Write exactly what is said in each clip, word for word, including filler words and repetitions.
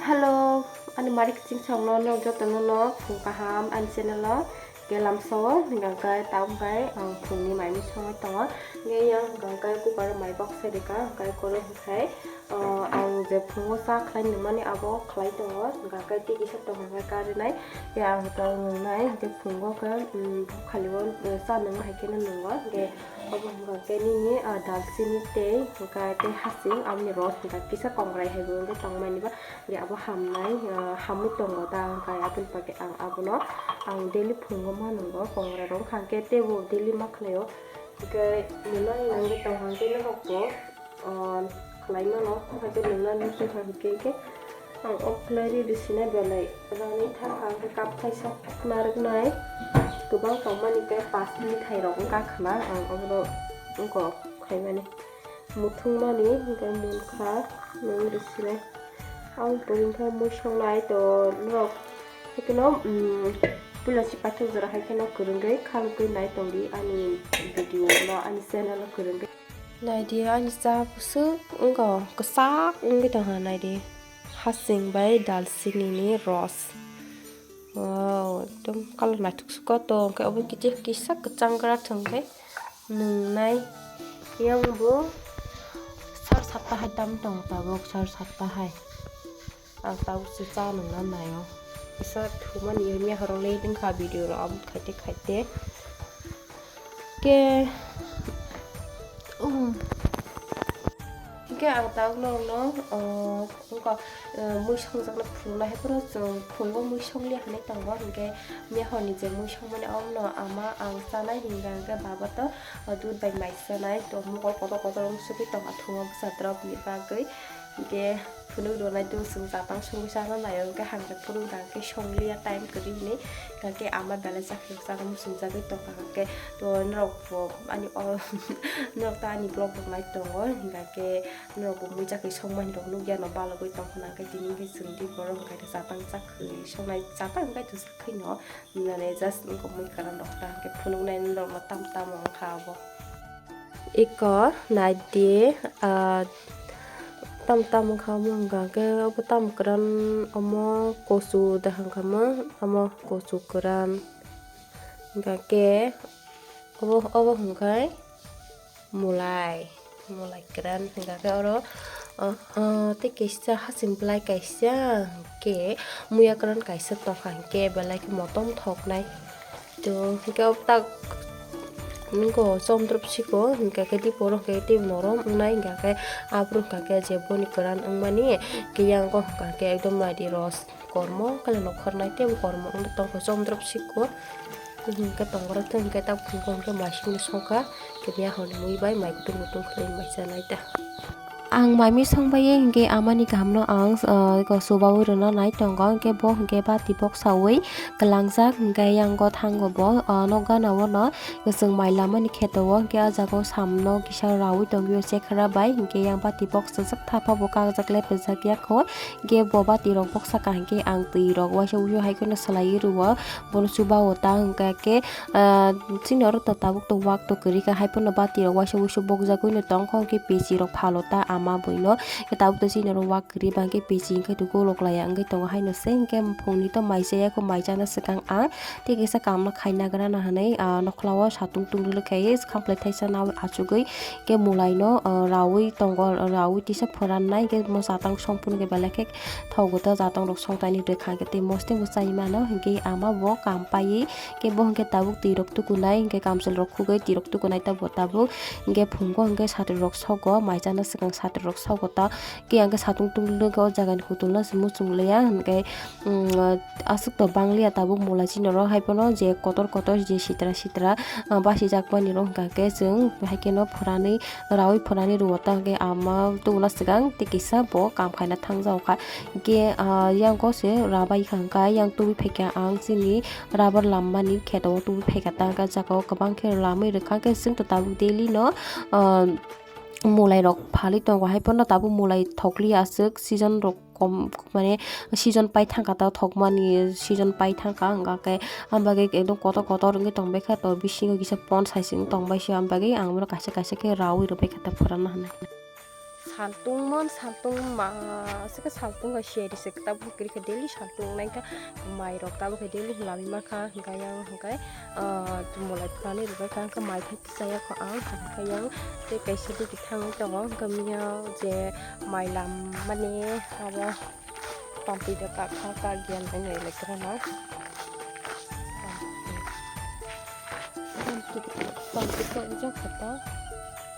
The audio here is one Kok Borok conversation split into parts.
Hello, ani mari kiching songno no jotono no phung kaham ani channel o kelam sao hingka khe tabuk khe ang phungni mai mui songwi tongo. Nge yang hingka khe cooker o mai bok sai rika hingka khe koro hingkhai, ah, ang je phungo cha khlai nungmani abo khlai tongo hingka khe tei kisa tong hingka khe karinai. Khe ang tei nungnai hingke phungo khe, um, bukhali o, eh, cha nungma hai khe no nungo hingke obo hingka khe nini, ah, dalchini tei hingka tei hasing aboni ros hingka kisa kongrai hai bo hingke tongmani ba. Hingke abo hamnai, ah, hamwi tongo da, hingke aboni bagwi ang abono, ang daily phungo ma nwngo, kongrai rok wngkha hingke teibo daily ma khlaio, hingke nwnani nangwi tongkha hingke norokbo, ah, khlai mano, hingke nwnani wngkha hingke, hingke ang off khlai ri, ri sinai belai rani thangkha hingke cup kaisa narwknai, kwbang tongmani tei pash minute hai rok wngkha khna, ang obono wngkha khaimani. Muthungmani hingke munkha nwng rwsinai. Ang pori hingke mui songnai to norok haikeno, mm, puila si paithak jora haikeno kwrwngwi khalgwi nai tongdi ani video no, ani channel o kwrwngwi. Naidi ani cha bwswk wngkha kwchak wngwi tongkha naidi. Hasing bai dalchini ni ros. Wow, ekdom colour naithok sukha to, hingke obo kisa kwchang gra thwng khe nwngnai. Yang bo sar satta hai tam tongo tabuk, sar satta hai. Ang tabuk se cha nungna naio. Kisa thumani miya horok le wngkha video rok upload khaite khaite. Ke, um, hingke ang tabuk norokno, uh, wngkha, uh, mui songjakna phunuknai hai phano chwng phungo mui songliya hinui tongo, hingke mia horni je mui songmani omono ama ang chanai hingka hingke baba to, uh, dudh bai mai chanai to mokol kotor kotor wng sugui tongo thuma bwsa drop ni bagwi, hingke. Phunuk rwnai do chwng chatang songwi chana naio, hwnkhe hamya phunuk da hwnkhe songliya time kwrwi hinwi, hwnkhe ama belai chakhe chana muchungjagwi tongkha, hwnkhe to norok bo ani o norok to ani vlog rok nai tongo, hwnkhe norok bo mui chakhe songmani rok nukya no balogwi tongkha, hwnkhe tini hwnkhe chwng di borok hwnkhe chatang chakhwi songnai chatang hwnkhe to chakhwino. Hinmani just wngkha mui kwran rok ta hwnkhe phunuknai norokno tam tam wngkha abo. Eko naidi, ah, tam tam wngkha omo hwnkha khe obo tam kwran omo kochu da hwnkha mo omo kochu kwran hwnkha khe obo, obo hwnkhe. Mulai, mulai kwran hwnkha khe oro, ah, ah, tei kaisa hasing bwlai kaisa hwnkhe muya kwran kaisa tongkha hwnkhe belai khe motom thoknai. To hwnkhe o tak nwngo chomdrop siko hwnkha khe tipo oro hwnkha khe tei norom wngnai hwnkha khe aphuru hwnkha khe je boni kwran wngmani khe yang o hwnkha khe ekdom naidi ros. Kormo kala nokhornai tei kormo wngwi tongkha chomdrop siko. Hwnkhe tongrok tei hwnkhe tak phunukgo hwnkhe mai songni songkha, kebia hwnwi mui bai mai kutung kutung khlai mai chanai ta. Ang mai mui songbai hwnkhe amani kahamno ang, ah, chubaui rwna nai tongo, hwnkhe bo hwnkhe bati boksaui kwlangjak, hwnkhe yang gothango bo, ah, nok gana o no. Kwchwng mai lamani kheto o hwnkhe ah jagao samno kisa raui tongwi o chekhara bai, hwnkhe yang bati boksajak thapa bo kakjak lepajak yakho, hwnkhe bo bati rok boksa kaham khe ang twi rok waisa wuisu hai kheno swlaiwi rwo, bono chuba o ta hwnkha khe, ah, chini oro to tabuk to wak to kwrwi kha, hai phano bati rok waisa wuisu bokjagwi no tong kho, hwnkhe peci rok phalo ta ama bwino, khe tabuk to chini oro wak kwrwi ba hwnkhe peci hwnkhe to golok laiya wngwi tongo, haino se hwnkhe phungni to mai chaya kho, mai chana swkang ang. Tei kisa kamno khaina gra na hinui, ah, nokla o satung tunglo khe khamplai thaisa nao achugui khe mulai no, ah, raui tongo, raui tisa phorannai khe mo chatang song phunu khe belai khe thogo ta chatang rok song taini rwkha khe tei mosting bo chai mano hinkhe ama bo kam paiwi khe bo hinkhe tabuk twi rok tukunai hinkhe kamchwlwi rok khugui twi rok tukunai ta bo tabuk hinkhe phungo hinkhe satri rok sogo mai chana swkang satri rok sogo ta khe hinkhe satung tunglo khe o jaga ni kutung no se muchung liya hinkhe. Aswk to bangliya tabuk mulai chini oro hai phano je kotor kotor je sitra sitra, ah, basijakmani rok hwnkha khe chwng hai kheno phwrani raui phwrani rwo ta hwnkhe ama tubuna swkang tei kisa bo kam khaina thangjago kha hwnkhe, ah, yang kose rabai kha hwnkha yang tubui phaikha ang chini rubber lammani kheto o tubui phaikha ta hwnkhe jagao kwbang khe lamwi rwkha hwnkhe chwng to tabuk daily no, ah, mulai rok phalwi tongo hai phano tabuk mulai thokliya aswk season rok. Kom mane season pai thangkha ta thokmani season pai thangkha hwnkha khe ang bagwi ekdom kotor kotor wngwi tongbaikha to bisingo kisa pond sai se wng tongbaisio ang bagwi ang bono kaisa kaisa khe raui rwbaikha ta phwrana hinwi. Saltungmon, saltung ma, sika saltung ka siya di sik tabuk kiri ka daily saltung nai ka mai rok tabuk ka daily lami ma ka hingka yang hingkai, ah, tumbolai phlani rwbai ka hingka mai thai kisa ya ko ang hingka yang tei kaisa di kithang tongo hingka miya je mai lam mani abo. Pampli da ka kha ka gian bai nai lai kra na. Pampli, pampli ka ujak kha ta.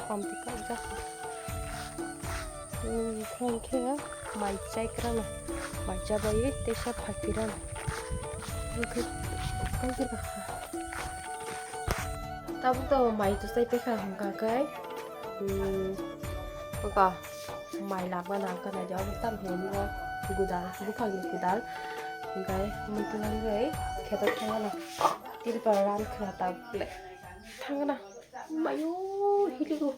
Pampli ka ujak kha. Hmm, kha khe mai chai kra na. Mai cha bai te sa phai kra na. Oke, oke kha. Tabuk to mai to sai pe kha hwnkha khe. Hmm, oka. Mai lama nang kana jawab tam hini o gudal, buphang ni gudal. Hingkai muntwlang gai kheto thangana. Tilpa ran khna ta bukle. Thangana. Mayo hiligo.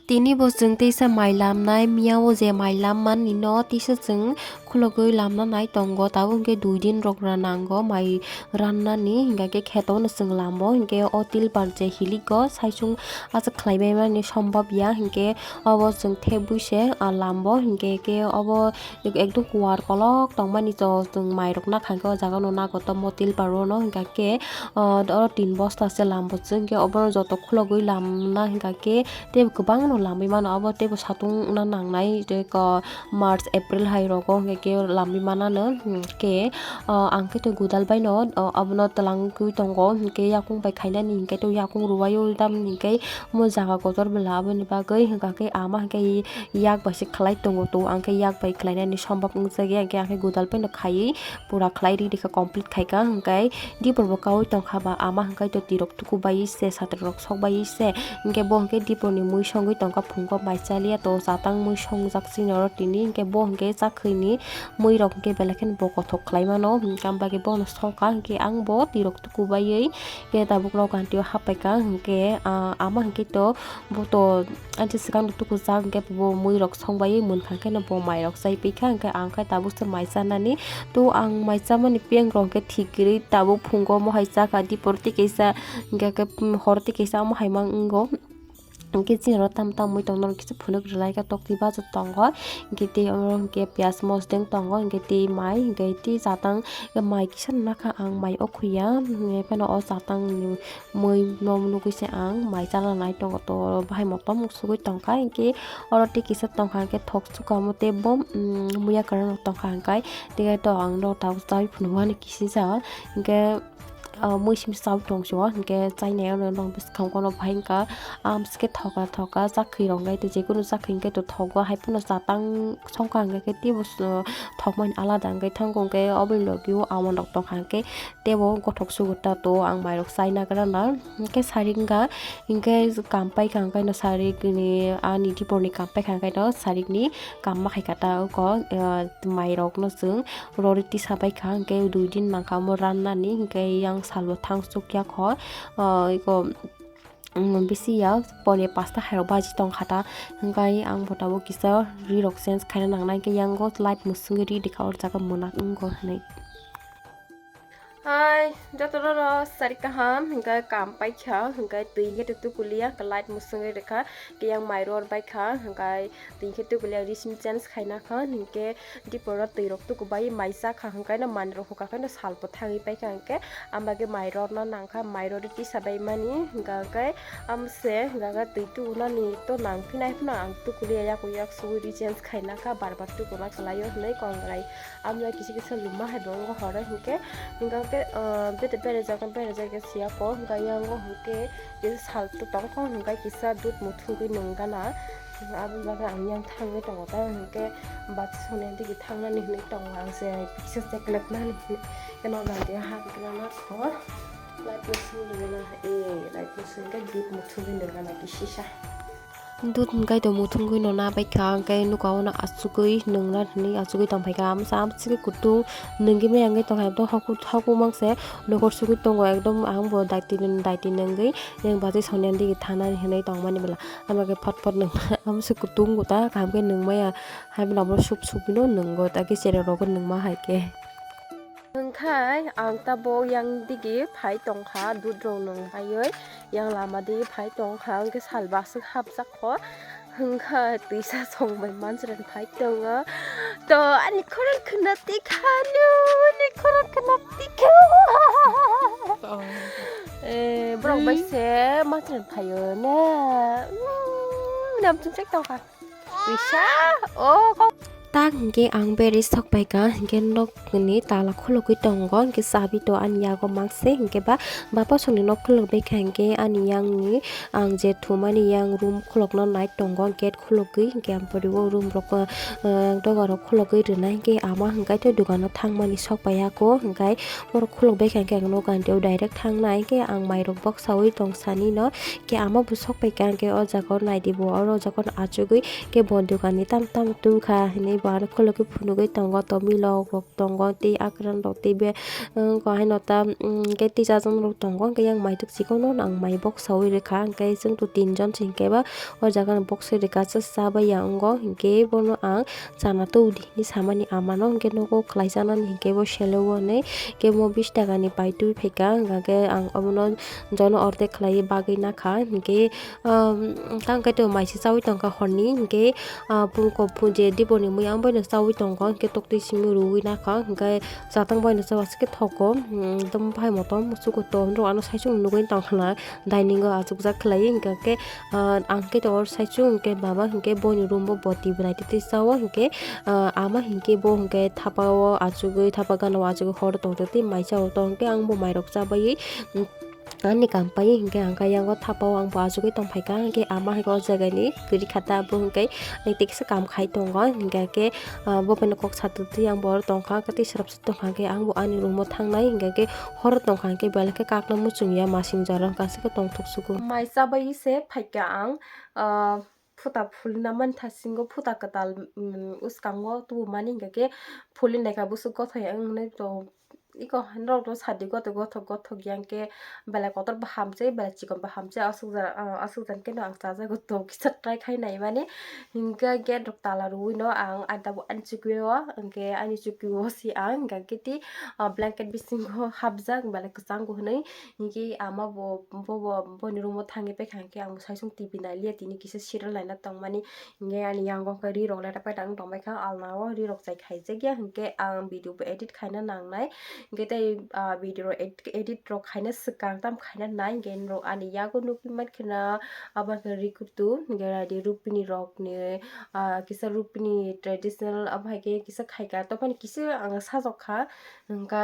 Tini bo chwng teisa mai lamnai, miyao je mai lam mani no teisa chwng khulogwi lamna nai tongo. Tabuk hwnkhe dui din rok ra nango mai rannani, hingkha khe kheto no chwng lamo, hingkhe o tilpar je hiligo saichung aswk khlaibaimani sombab ya, hingkhe obo chwng thebwi se, ah, lambo, hingkhe khe obo ekdom kuar kolok tongmani to chwng mairok nakha khe o jaga no nago tomo tilpar o no, hingkha khe, ah, oro tin bosta se lambo chwng khe obono joto khulogwi lamna hingkha khe tei kwbangno lamwi mano obo teibo satung wngna nangnai tei ko March, April hai rogo hingkhe khe lamwi manano hingkhe, ah, ang khe to gudal baino, ah, abono twlangwi tongo hingkhe yakung bai khainani hingkhe to yakung rwbaio tamni hingkhe omo jaga kotor bwla aboni bagwi hingkha khe ama hingkhe yak bai se khlai tongo to ang khe yak bai khlainani sombab wngjakya hingkhe ang khe gudal baino khaiwi pura khlai ri rikha complete khaikha hingkhe dipor bo kaui tongkha ba ama hingkhe to tirok tuku bai se satrok sok bai se hingkhe bo hingkhe dipor ni mui songwi tongkha phungo mai chaliya to chatang mui songjak chini oro tini hingkhe bo hingkhe chakhwini mui rok hingkhe belai kheno bo kothok khlai mano hingkhe am bagwi bono songkha hingkhe ang bo tirok tuku baiwi khe tabuk rok ganti o happaikha hingkhe ah ama hingkhe to bo to ani swkang tuku jak hingkhe bo mui rok songbai munkha khe no bo mai rok chai pikha hingkhe ang khe tabuk se mai chanani. To ang mai chamani peng rok khe thik kwrwi tabuk phungo omo hai chakha dipor tei kaisa hingkha khe hor tei kaisa omo hai mang wngo. Hingkhe chini oro tam tam mui tongna rok kisa phunuk rwlai kha tokti bajo tongo. Hingkhe tei oro hingkhe piyaj mosdeng tongo hingkhe tei mai hingkhe tei chatang mai kisa nakha ang mai o khuya. Hingkhe phano o chatang ni mui no nugui se ang mai chana nai tongo to oro bahai motom sugui tongkha hingkhe oro tei kisa tongkha hingkhe thok sukha omo tei bo muya kwran rok tongkha hingkhe tei to ang no tabuk chaui phunukmani kisijak hingkhe. Ah, mui simi chaui tong sio hingkhe chainai ono nong bwskango no bahai wngkha. Amsike thoka thoka chakhwi rok nai to jekunu chakhwi hingkhe to thogo hai phano chatang songkha hingkhe teibo thokmani alada hingkhe thango hingkhe oboni logio awan rok tongkha hingkhe teibo gothok sugo ta to ang mairok chaina gana na hingkhe sarik wngkha hingkhe kam paikha hingkhe no sarik ni ani diporni kam paikha hingkhe no sarikni kam ma khaikha ta oko mairok no chwng. Rori tisa bai kha hingkhe dui din nangkha omo rannani hingkhe yang salo thang sukya kho iko bisi ya pone pasta hai rok baji tongkha ta hingkhe ang bo tabuk kisa ri rok change khaina nangnai hingkhe yang o light mwswngwi ri rikha o jaga mwnak wngo hinwi. Hai joto no no sari kaham hingkhe kam paikha hingkhe twi hingkhe tukuliya light mwswngwi rikha hingkhe yang mai ror bai kha hingkhe. Twi khe tukuliya ri simi change khaina kha hingkhe dipor o twi rok tukubai mai cha kha hingkhe no manwi rok hukha khe no sal bo thangwi paikha hingkhe am bagwi mai rorna nangkha mai rori tisa bai mani hingkha khe amse hingkha khe twi tukunani to nangphinai phano ang tukuliya yak yak sugwi ri change khaina kha bar bar tukuna kwlaio hinwi kongrai amya kisa kisa luma hai bo wngo horo hingkhe hingkha khe bete berajak berajak khe siya kok hingkha yango hingkhe kisa sal tongkha hingkha kisa dud muthungwi nung gana. Aboni bagwi ang yang thangwi tongo, tei hwnkhe bachai songni digi thangnani hinwi tongo ang se, kisa chocolate nani hinwi. Eno jang tei ha bwkra no kho light no simi rwna, eh, light no simi khe dud muthungwi nung gana kisisa. Dud hwnkhe to muthungwi no na bai kha, hwnkhe nuka o no achugwi nungna hinwi achugwi tong phai kha. Amsa amsugwi kutung nungwi maya wngwi tong kha, ekdom haku haku mang se nokol sugwi tongo, ekdom ang bo daiti daiti nungwi yang bachai songni digi thangnani hinwi tongmani bwla. Ama khe phot phot nung, amo se kutung kuta kaham khe nung maya, hai phano abo sup sup no nungo, ta khe cherep rok bo nung ma hai khe. Hwnkhe ang tabuk yang digi phai tongkha, dud rok nung baiwi yang lama digi phai tongkha, hwnkhe sal bwswk hapjak kho, Hwnkha twisa song bai manjra phai tongo. To ani khorang khna tikha no, ani khorang khna tikha. Eh, borok bai se manjra phaio ne. Nam chum chek tongkha. Twisa, oh, kok. Tak hwnkhe ang beri sok paikha, hwnkhe nok ni tala khulugwi tongo, hwnkhe chabi to ani yago mang se, hwnkhe ba, ba bosongni nok khuluk baikha, hwnkhe ani yang ni ang je thumani yang room khulukno nai tongo, gate khulugwi, hwnkhe ang pori o room rok, ah, doga rok khulugwi rwnai, hwnkhe ama hwnkhe to dogano thangmani sok pai ya kho, hwnkhe borok khuluk baikha, hwnkhe ang nogo ani direct thangnai, hwnkhe ang mai rok boksawi tong sani no, hwnkhe ama bo sok paikha, hwnkhe o jaga o nai di bo, oro o jaga o achugwi. Khe bo dogan ni tamo tamo tubukha hinwi bo ano khulugwi phunugwi tongo, tomilok rok tongo, tei akran rok, tei be, um, haino ta, um, khe tei chajaknai rok tongo, hwnkhe yang maituk chikon no ang mai boksawi rwkha, hwnkhe chwng to tinjon se hwnkhe ba o jaga no boksai rwkha, cha, cha bai ya wngo, hwnkhe bono ang chana tubudi hinwi samani ama no, hwnkhe nogo khwlai chanani hwnkhe bo selo o hinwi, khe omo bish taka ni pai tubui phaikha, hwnkhe ang omono jono ordek khwlaiwi bagwi nakha, hwnkhe. Um, tang khe to mai se chaui tongkha horni, hwnkhe, ah, pungko phu-, je diboni mui ang boino chaui tongkha, hwnkhe toktwi simi rwui nakha, hwnkhe chatang boino chao aswk khe thogo, um, ekdom bai motom muchukgo to hinwi ano saichung nugui tongkha na dining o achukjak khlaiwi, hwnkhe, ah, ang khe to oro saichung, hwnkhe baba hwnkhe boini room o bo T V naitwi twi chao, hwnkhe, ah, ama hwnkhe bo hwnkhe thapa o achugui, thapa gana o achugui hor tongtwi twi mai chao to, hwnkhe ang bo mairok chabaiwi, um, Ani kam pai hwnkhe ang khe yango thapa o ang bo achugwi tongphaikha, hwnkhe ama hwnkhe o jaga ni kwrwi kha ta, bo hwnkhe tei kisa kam khai tongo, hwnkhe khe, ah, bo phano kok satwi twi ang bo oro tongkha, hwnkhe tei swrapsa tongkha, hwnkhe ang bo ani room o thangnai, hwnkhe khe horo tongkha, hwnkhe belai khe kakno muchung ya, masing jora hwnkhe aswk khe tongthok sugo. Mai chabai se phaikha ang, ah, phuta phulna mantha singo, phuta kwtal, um, uskango tubumani, hwnkhe khe phulwi naikha bwswk gothok ya wng hinwi to. Iko norok to sadi gothok gothok gothok ya hwnkhe belai kotor bo hamjai belai chikon bo hamjai aswk jora, ah, aswk jora khe no ang chajago to kisa try khai naimani hwnkhe gate rok tala rwui no ang adabo ani chukui o hwnkhe ani chukui o se ang hwnkhe tei, ah, blanket bisingo hapjak belai kwchango hinwi hwnkhe ama bo bobo boni room o thangwi paikha hwnkhe ang bo saichung T V nailia tini kisa serial naina tongmani. Hingke ani yango khe ri rok le paitang tongbaikha alna o ri rok chai khaijak ya hingke ang video bo edit khaina nangnai hingke tei ah video rok edit rok khaina swkang tam khaina nai hingke norok ani yago nukgwi mankhe na abo khe ri kutu hingke raidi rupini rok ni ah kisa rupini traditional abo hai khe kisa khaika topani kisa ang sajokha hingke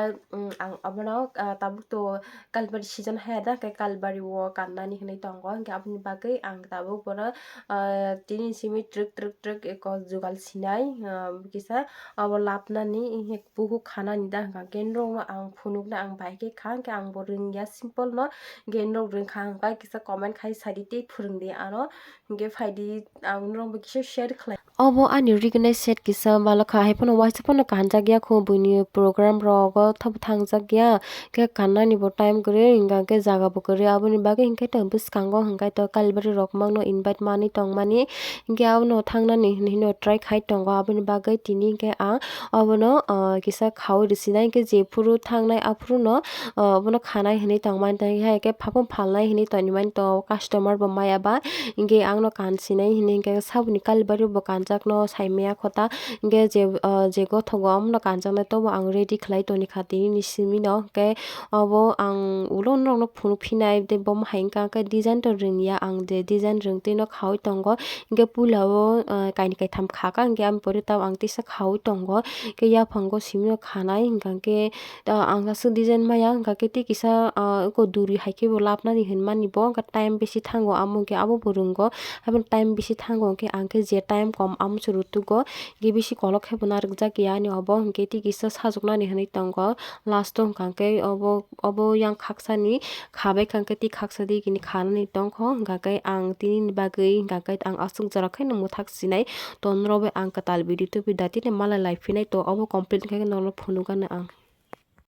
ang abono ah tabuk to. Kalibari season haya da, hingke kalibari o kannani hinui tongo, hingke aboni bagoi ang tabuk bono, ah, tini simi twrwk twrwk twrwk eko jugal sinai, ah, kisa abo labnani, hingke buhuk khanani da, hingke norokno ang phunukna ang bai khe kha, hingke ang bo rwngya simple no, hingke norok rwngkha hingke kisa comment khai sadi tei phwrwngdi ano, hingke phaidi ang norokbo kisa share khlai. Obo ani recognize set kisa balokha, hai phano waisa phano kanjak ya kho buini program rogo thangjakya, khe kannani bo time kwrwi, hingkha khe jaga bo kwrwi, aboni bagwi hingkhe to bwskango hingkhe to kalibari rok mangno invite manwi tongmani, hingkhe abono thangnani hinwi hino try khai tongo, aboni bagwi tini hingkhe ang obono, ah, kisa khaui rwsinai, hingkhe jephuru thangnai aphuru no, ah, obono khanai hinwi tongmani, tei hai khe phapung phalnai hinwi tongmani to customer bo maya ba. Hingke ang no kansinai hinui hingke saboni kalibari bo kanjakno saimaya kho ta. Hingke je, ah, je gothogo omono kanjaknai tobo ang ready khlai toni kha tini ni simi no. Hingke obo ang ulo norok no phunuk phinai tei bo hai hingka khe design to rwngya ang je design rwngtwi no khaui tongo. Hingke puila o, ah, kaini kaitham kha kha hingke ani pore tamo ang tisa khaui tongo. Hingke yaphango simi no khanai hingka khe. Ah, ang aswk design maya, hingkha khe tei kisa, ah, eko duri hai khe bo labnani hinmani bo, hingkha time bisi thango, amo hingkhe abo bo rwngo, haiboni time bisi thango, hingkhe ang khe je time kom amo se rwtugo, hingkhe bisi kolok khe bo narwkjak ya ani obo, hingkhe tei kisa sajwknani hinui tongo, last o hingkha khe obo, obo yang khaksani khabai kha, hingkhe tei khaksa digi ni khanani tongkho, hingkha khe ang tini ni bagwi, hingkha khe ang aswk jora khe no mwthak sinai, to norok bai ang kwtal video tubui da tini malai lai phinai, to obo complete khe norok no phunukgano ang.